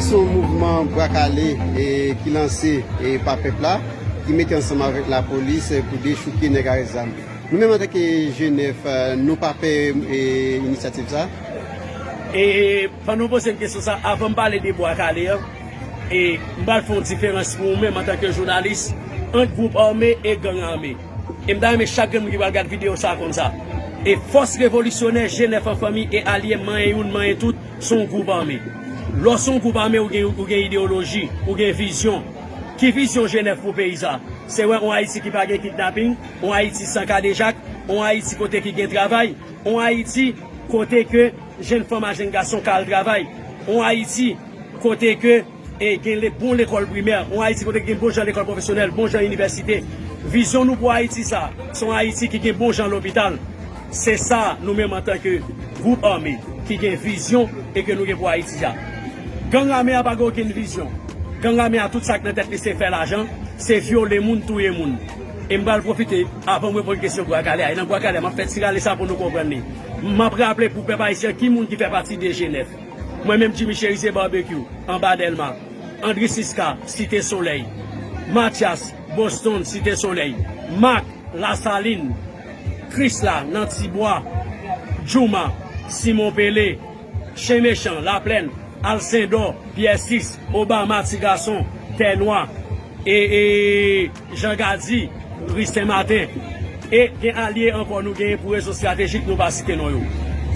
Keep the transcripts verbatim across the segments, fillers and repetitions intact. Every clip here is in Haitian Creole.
Se yon mouvman bwa kale e ki lanse e pa pèp la, ki mete ansanm avèk lapolis e pou dechouke nèg ak zam. Nou menm antanke G nèf, e, nou pa pè e inisyativ sa. E pandan w poze m kesyon sa, avan m pale de bwa kale an, e m pral fè yon diferans pou ou menm antanke jounalis ant gwoup ame e gang ame. E m ta renmen chak grenn moun ki pral gad videyo sa konn sa. E fòs revolisyonè G nèf an fanmi e alye, manyen youn, manyen tout, se yon gwoup ame. Lè w se yon gwoup ame, ou gen, ou gen ideyoloji, ou gen vizyon. Ki vizyon G nèf pou peyi sa? Se wè yon Ayiti ki pa gen kidnaping, yon Ayiti san kadejak, yon Ayiti kote ki gen travay, yon Ayiti kote ke jenn fanm ak jenn gason ka al travay, yon Ayiti kote ke e gen le, bon lekòl primè, yon Ayiti kote gen bon jan lekòl pwofesyonèl, bon jan inivèsite. Vizyon nou pou Ayiti sa, se yon Ayiti ki gen bon jan lopital. Se sa nou menm antanke gwoup ame ki gen vizyon e ke nou gen pou Ayiti a. Gang ame a pa gen okenn vizyon. Gang ame a, tout sa k nan tèt li se fè lajan, se vyole moun, touye moun. E m pral pwofite, avan m reponn kesyon bwa kale a, e nan bwa kale a m ap fè ti rale sa pou nou konprann li. M ap raple pou pèp ayisyen ki moun ki fè pati de G nèf. Mwen menm Jimmy Cherizier Barbecue, anba Dèlma. Andri Siska, Site Solèy. Mathias, Boston, Site Solèy. Mak, Lasalin. Krisla, nan Tibwa. Jouma, Simon Pele. Chen Mechan, Laplèn. Alsendò, Pyè Sis, Obama, Ti Gason, Tè Nwa. E, e, Jan Gadi, Ri Sen Maten. E gen alye ankò nou genyen pou rezon estratejik, nou pa site non yo.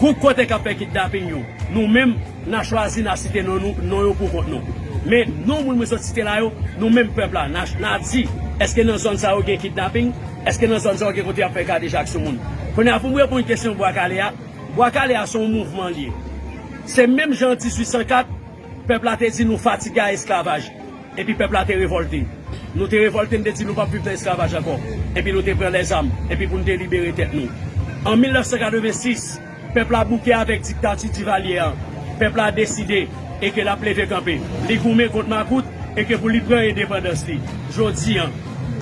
Gwoup kote k ap fè kidnaping yo, nou menm, n a chwazi, n a site non nou, non yo pou kont nou. Men non moun mwen sot site la yo, nou menm pèp la, n a, n a di, èske nan zòn sa yo gen kidnaping? Èske nan zòn sa yo gen kote y ap fè kadejak sou moun? Kounye a, pou m reponn kesyon bwa kale a, bwa kale a se yon mouvman l ye. Se menm jan an dizuit san kat, pèp la te di nou fatige a esklavaj. Epi pèp la te revòlte. Nou te revòlte, n te di nou p ap viv nan esklavaj ankò. Epi nou te pran lèzam, epi pou n te libere tèt nou. An mil nèf san katrevensis, pèp la bouke avèk diktati Divalye a. Pèp la deside e ke l ap leve kanpe. Li goumen kont makout e ke pou li pran endepandans li. Jodi a,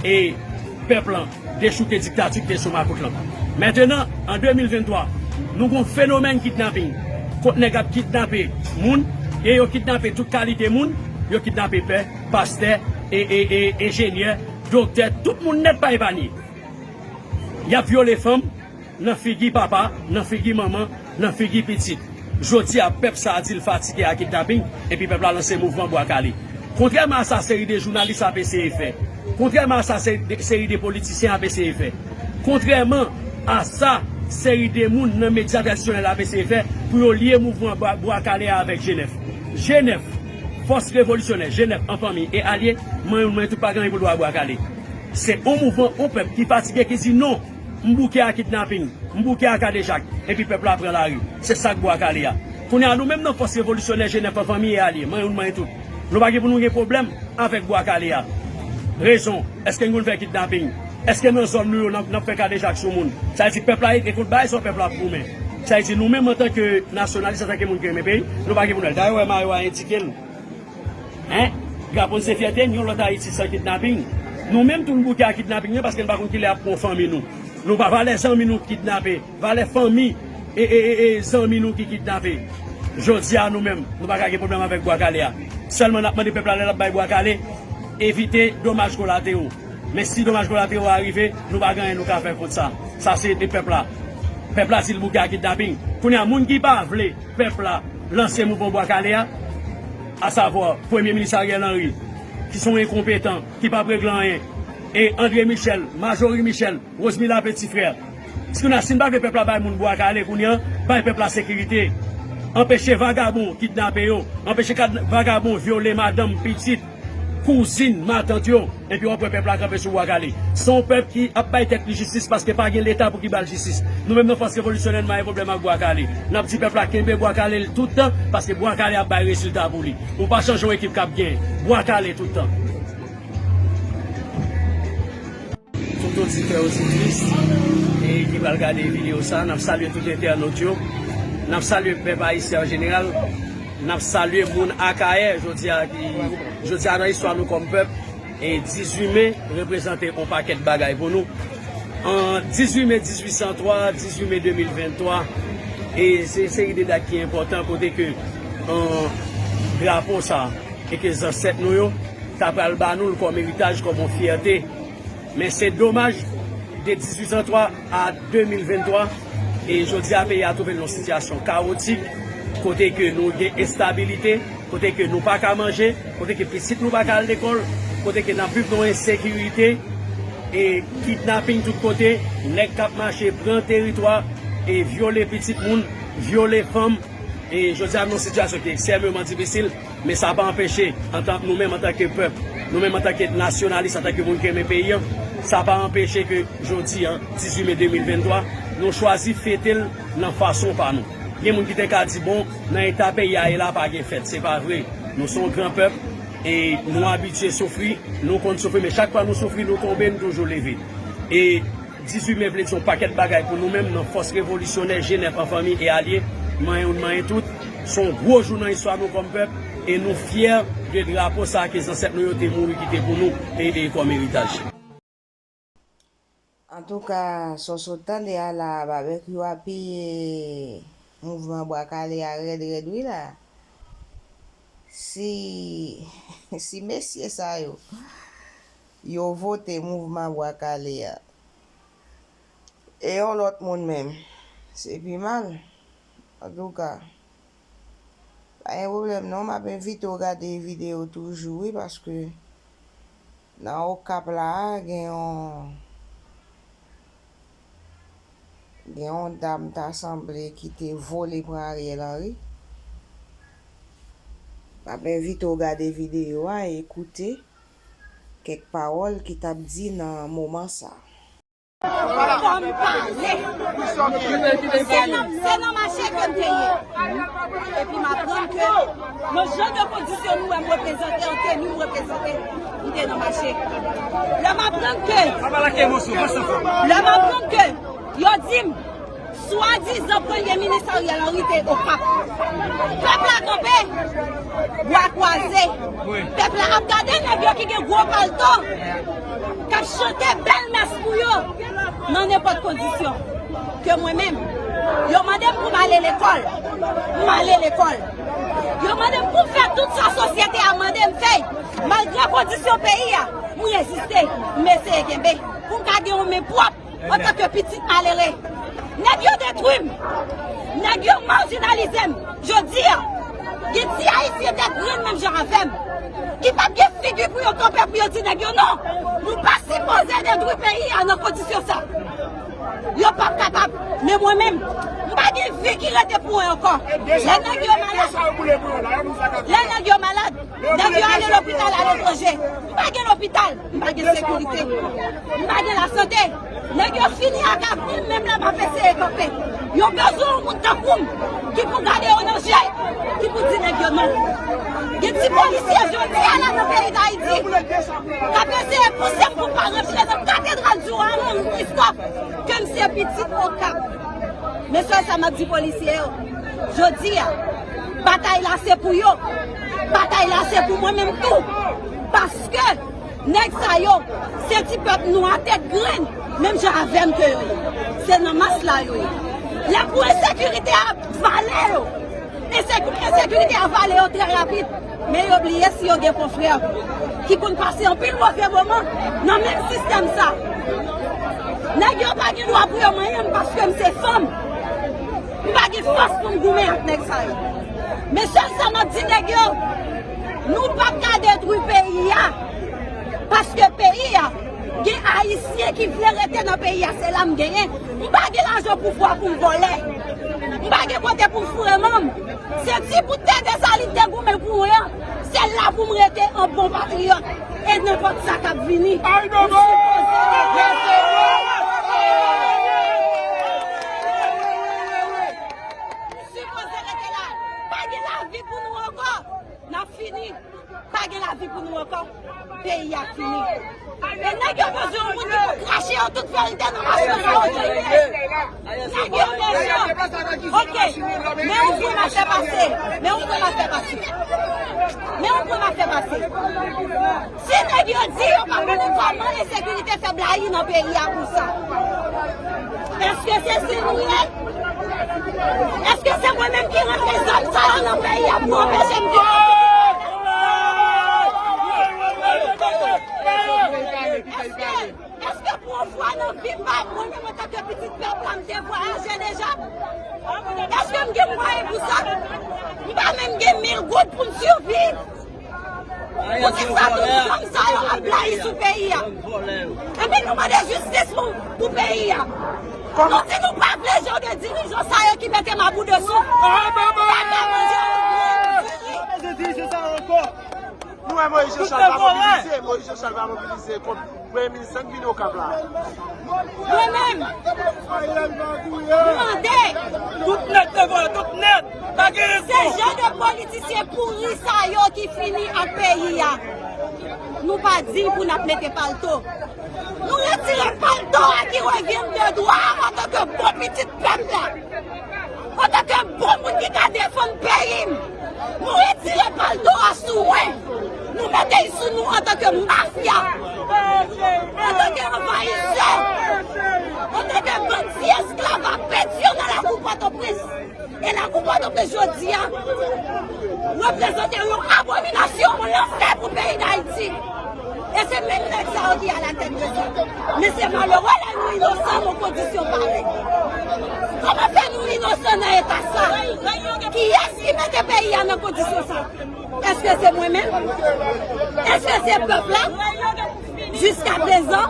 e pèp lan dechouke diktati ki te sou makout lan. Mentenan, an de mil venntwa, nou gon fenomèn kidnaping. Kot nèg ap kidnape moun, e yo kidnape tout kalite moun, yo kidnape pè, pastè, e, e, e, enjenyè, doktè, tout moun nèt pa epanye. Y ap vyole fanm nan figi papa, nan figi manman, nan figi pitit. Jodi a, pèp sa a di l fatige a kidnaping, epi pèp la lanse mouvman bwa kale. Kontrèman a sa seri de jounalis ap eseye fè, kontrèman a sa seri de, seri de politisyen ap eseye fè, kontrèman a sa seri de moun nan medya tradisyonèl ap eseye fè pou yo lye mouvman bwa, bwa kale a avèk G nèf. G nèf, fòs revolisyonè, G nèf an fanmi e alye, manyen youn, manyen tout, pa gen anyen pou l wè a bwa kale. Se yon mouvman, yon pèp ki fatige, ki di non, m bouke a kidnaping, m bouke a kadejak, epi pèp la pran lari. Se sa k bwa kale a. Kounye a, nou menm nan fòs revolisyonè G nèf an fanmi e alye, manyen youn, manyen tout, nou pa gen pou nou gen pwoblèm avèk bwa kale a. Rezon, èske n konn fè kidnaping? Èske nan zòn nou yo n ap, n ap fè kadejak sou moun? Sa vle di pèp la rete kont bagay sa, pèp la ap goumen. Sa vle di nou menm antanke nasyonalis, antanke moun ki renmen peyi, nou pa gen pou nou wè l. Dayè, w wè mayo a endike l. Hein? Drapo n se fyète n, yon lòt Ayiti san kidnaping. Nou menm tou n bouke a kidnaping nan paske n pa konn kilè y ap pran fanmi nou. Nou pa valè zanmi nou k kidnape, valè fanmi e, e, e, e zanmi nou ki kidnape. Jodi a nou menm, nou pa ka gen pwoblèm avèk bwa kale a. Sèlman n ap mande pèp la lè l ap bay bwa kale, evite domaj kolatewo. Men si domaj kolatewo a rive, nou pa gen anyen nou ka fè kont sa. Sa se de pèp la. Pèp la di l bouke a kidnaping. Kounye a, moun ki pa vle pèp la lanse mouvman bwa kale a, asavwa Premye Minis Ariel Henry, ki se yon enkonpetan, ki p ap regle anyen, e André Michel, Majorie Michel, Rosemila Petit Frère. Si kounye a, si n pa vle pèp la bay moun bwa kale, kounye a, bay pèp la sekirite. Anpeche vagabon kidnape yo, anpeche kad-, vagabon vyole madanm, pitit, kouzin, matant yo, epi w ap wè pèp la kanpe sou bwa kale. Se yon pèp ki ap bay tèt li jistis paske pa gen Leta pou ki ba l jistis. Nou menm nan fòs revolisyonè, n pa gen pwoblèm ak bwa kale. N ap di pèp la kenbe bwa kale l tout tan, paske bwa kale ap bay rezilta pou li. Ou pa chanje yon ekip k ap genyen. Bwa kale tout tan. Tout oditè, oditris, e ki pral gade videyo sa, n ap salye tout entènot yo. N ap salye pèp ayisyen an jeneral. N ap salye moun Akayè, jodi a ki, jodi a nan istwa nou kòm pèp, e dizuit me reprezante yon pakèt bagay pou nou. An dizuit me dizuit san twa, dizuit me de mil venntwa, e se seri de dat ki enpòtan kote ke, an, drapo sa a e ke zansèt nou yo ta pral ba nou l kòm eritaj, kòm yon fyète. Men se domaj, de dizuit san twa a de mil venntwa, e jodi a peyi a twouve l nan yon sitiyasyon kawotik, kote ke nou gen enstabilite, kote ke nou pa ka manje, kote ke pitit nou pa ka al lekòl, kote ke n ap viv nan ensekirite, e kidnaping tout kote, nèg k ap mache pran teritwa, e vyole pitit moun, vyole fanm, e jodi a nou nan sitiyasyon ki ekstrèmeman difisil, men sa pa anpeche, antan, nou menm antanke pèp, nou menm antanke nasyonalis, antanke moun ki renmen peyi a, sa pa anpeche ke jodi a, dizuit me de mil venntwa, nou chwazi fete l nan fason pa nou. Gen moun ki te ka di, bon, nan eta peyi a ye la, pa gen fèt. Se pa vre. Nou se yon gran pèp e nou abitye soufri, nou konn soufri, men chak fwa nou soufri, nou tonbe, nou toujou leve. E dizuit me vle di yon pakèt bagay pou nou menm nan fòs revolisyonè G nèf an fanmi e alye, manyen youn, manyen tout. Se yon gwo jou nan istwa nou kòm pèp e nou fyè de drapo sa a ke zansèt nou yo te mouri kite pou nou e, e kòm eritaj. Antouka, sa w sot tande a la, Babekyou apiye mouvman Bwa Kale a rèd rèd wi la. Si, si mesye sa yo, yo vote mouvman Bwa Kale a, e yon lòt moun menm, se pi mal. Antouka, pa gen pwoblèm non, m ap envite w gade videyo toujou wi, paske nan Okap la a, gen yon, gen yon dam ta sanble ki te vole pran Ariel Henry. M ap envite w gade videyo a e koute kèk pawòl ki t ap di nan moman sa a. Fò m pale. Se nan, se nan mache ke m te ye. Epi m aprann ke nan jan de kondisyon nou wè m reprezante an teni m reprezante, m te nan mache. Lè m aprann ke, lè m aprann ke yo di m, swadizan premye minis Ariel Henry te Okap. Pèp la kanpe, bwa kwaze. Pèp la ap gade nèg yo ki gen gwo palto, k ap chante bèl mès pou yo nan nenpòt kondisyon. Ke mwen menm, yo mande m pou m ale lekòl, m ale lekòl. Yo mande m pou m fè tout sa sosyete a mande m fè, malgre kondisyon peyi a, m reziste, m eseye kenbe pou m ka gen yon men pwòp antanke pitit malere. Nèg yo detwi m, nèg yo majinalize m. Jodi a, gen ti Ayisyen tèt grenn menm jan avè m, ki p ap gen figi pou yo kanpe pou yo di nèg yo non, nou pa sipoze detwi peyi a nan kondisyon sa. Yo p ap kapab, men mwen menm, m pa gen vi ki rete pou mwen ankò. Lè nèg yo malad, lè nèg yo malad, nèg yo ale lopital aletranje. M pa gen lopital, m pa gen sekirite, m pa gen lasante. Nèg yo fini ak avni m, menm lè m ap eseye kanpe. Yo bezwen yon moun tankou m ki pou gade yo nan je, ki pou di nèg yo non. Gen ti polisye jodi a la nan peyi Dayiti k ap eseye pouse m pou m pa reprezante Katedral di Wa a nan Episkòp, ke m se pitit Okap. Men sèl sa m ap di polisye yo, jodi a, batay la se pou yo. Batay la se pou mwen menm tou. Paske nèg sa yo, se ti pèp nwa tèt grenn, menm jan avè m ke yo ye. Se nan mas la yo ye. Lè pou ensekirite a vale yo, ensekirite a vale yo trè rapid. Men yo bliye si yo gen konfrè ki konn pase anpil move moman nan menm sistèm sa. Nèg yo pa gen dwa pou yo manyen m paske m se fanm. M pa gen fòs pou m goumen ak nèg sa yo. Men sèl sa m ap di nèg yo, nou p ap ka detwi peyi a. Paske peyi a, gen Ayisyen ki vle rete nan peyi a, se la m genyen. M pa gen lajan pouvwa pou m vòlè. M pa gen kote pou m foure manm. Se ti bout tè Desalin te goumen pou mwen an, se la pou m rete an bon patriyòt. E nenpòt sa k ap vini, m sipoze rete la. M sipoze rete la. Pa gen lavi pou nou ankò. N ap fini. Pa gen lavi pou nou ankò. Peyi a fini. E nèg yo bezwen yon moun ki pou krache yo tout verite nan mache yo. Nèg yo bezwen. Ok. Men yon pwen m ap fè pase. Men yon pwen m ap fè pase. Men yon pwen m ap fè pase. Si nèg yo di yo pa konnen kòman ensekirite fè blayi nan peyi a konsa, èske se, se nou ye? Èske se mwen menm ki rantre zam sa yo nan peyi a pou anpeche m viv? Nan vi pa m, mwen menm antanke pitit pèp la, m te vwayaje deja. Èske m gen mwayen pou sa? M pa menm gen mil goud pou m siviv. Poukisa tout fanm sa yo ap blayi sou peyi a? Ebyen, nou mande jistis pou, pou peyi a. Nou di nou pa vle jan de dirijan sa yo ki mete mabou dosou. Pa ka manje diri. Nou wè Moyiz Jan Chal pa mobilize, Moyiz Jan Chal pa mobilize kont Premye Minis la k vin Okap la. Mwen menm, m mande. Tout nèt te vòlè, tout nèt. Pa gen se jan de politisyen pouri sa yo ki fini ak peyi a. Nou pa diy pou n ap mete palto. Nou retire palto a ki revyen de dwa antanke bon pitit pèp la. Antanke bon moun ki ka defann peyi m, nou retire palto a sou mwen. Nou mete l sou nou antanke mafya, antanke anvayisè, antanke bandi esklav a Petyon nan lakou Pòtoprens. E lakou Pòtoprens jodi a reprezante yon abominasyon, yon lanfè pou peyi Dayiti. E se menm nèg sa yo ki alatèt de sa. Men se malere lè nou inosan nan kondisyon parèy. Kòman fè nou inosan nan eta sa? Kiyès ki mete peyi a nan kondisyon sa? Èske se mwen menm? Èske se pèp la? Jiskaprezan,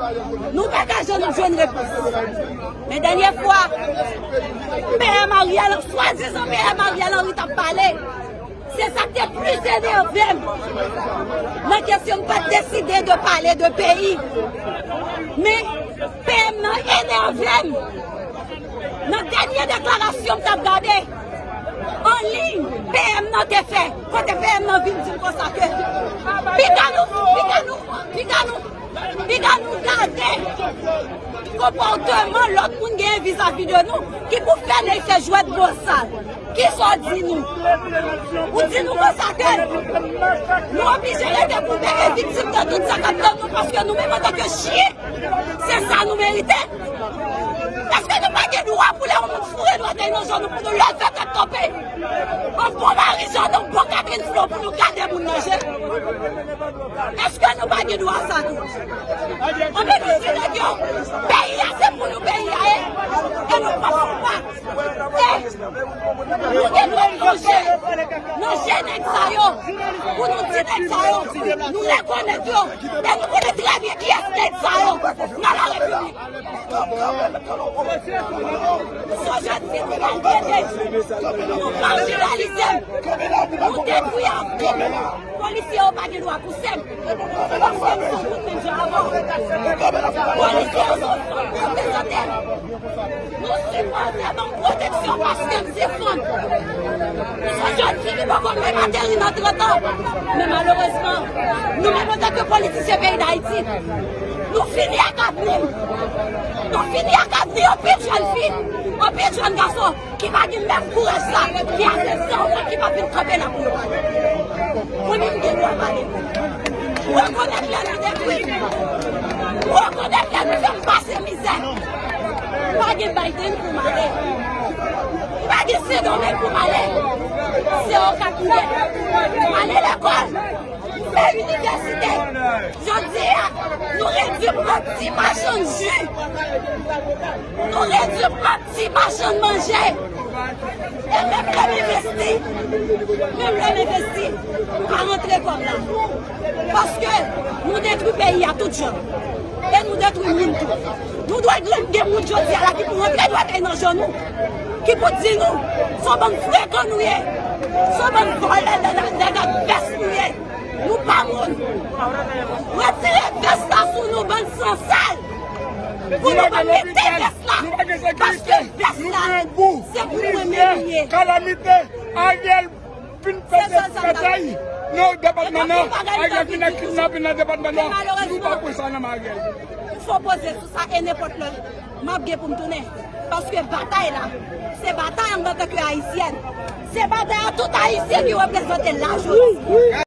nou pa ka janm jwenn repons. Men dènye fwa, P M Ariel, swadizan P M Ariel Henry t ap pale, se sa k te plis enève m nan kesyon m pa t deside de pale de peyi. Men P M nan enève m. Nan dènye deklarasyon m t ap gade an liy, P M nan te fè, kote P M nan vin di m konsa ke piga nou, piga nou, piga nou, piga nou gade konpòteman lòt moun genyen vizavi de nou ki pou fè nèg fè jwèt bosal. Kisa w di nou? Ou di nou konsa ke nou oblije rete pou bere viktim de tout sa k ap tann nou, paske nou menm antanke chyen, se sa nou merite? Èske nou pa gen dwa pou lè yon moun foure dwatèy nan zòn nou pou nou leve tèt kanpe? Yon bon mari zòn, yon bon Catherine Flo pou nou gade moun nan je? Èske nou pa gen dwa sa tou? Anben nou di nèg yo, peyi a se pou nou peyi a ye, e nou p ap fè pa. E nou gen dwa nan je, nan je nèg sa yo, pou nou di nèg sa yo, nou rekonèt yo, e nou konnen trè byen kiyès nèg sa yo nan la repiblik. Sou jèn fi nou maltrete, nou majinalize, nou detwi. Polisye yo pa gen dwa pouse m, paske m se yon moun menm jan avè w. Polisye yo se yon fanm reprezante m. Nou sipòte ban m pwoteksyon paske m se fanm. M se yon jèn fi ki poko menm ateri nan trant an. Men malerezman, nou menm antanke politisyen peyi Dayiti, nou fini ak avni m. Nou fini ak avni anpil jèn fi, anpil jèn gason ki pa gen menm kouraj sa, ki ase san moun ki pa vin kanpe la pou yo pale. Mwen menm gen dwa pale. Rekonèt lè nou detwi. Rekonèt lè nou fè m pase mizè. Pa gen Biden pou m ale. Pa gen Sendomeng pou m ale. Se Okap m ye. M ale lekòl. M fè inivèsite. Jodi a, nou redui m an ti machann ji. Nou redui m an ti machann manje. E menm lè m envesti, menm lè m envesti, m pa rantre kòb la. Paske nou detwi peyi a tout jan. E nou detwi moun tou. Nou dwe gen moun jodi a la ki pou rantre dwatèy nan je nou, ki pou di nou, se yon bann frekan nou ye, se yon bann vòlè nèg ak vès nou ye. Nou pa moun. Retire vès la sou nou, bann sansal. Pou nou pa mete vès la. Paske vès la, se pou mwen menm li ye. Kalamite, Ariel fin pete batay nan depatman nan. Ariel fin nan kidnapin nan depatman nan. Nou pa pran sa nan men Ariel. Fò poze sou sa e nenpòt lè. M ap gen pou m tounen. Paske batay la, se batay an antanke ayisyèn. Se batay a tout ayisyen ki reprezante la jodi.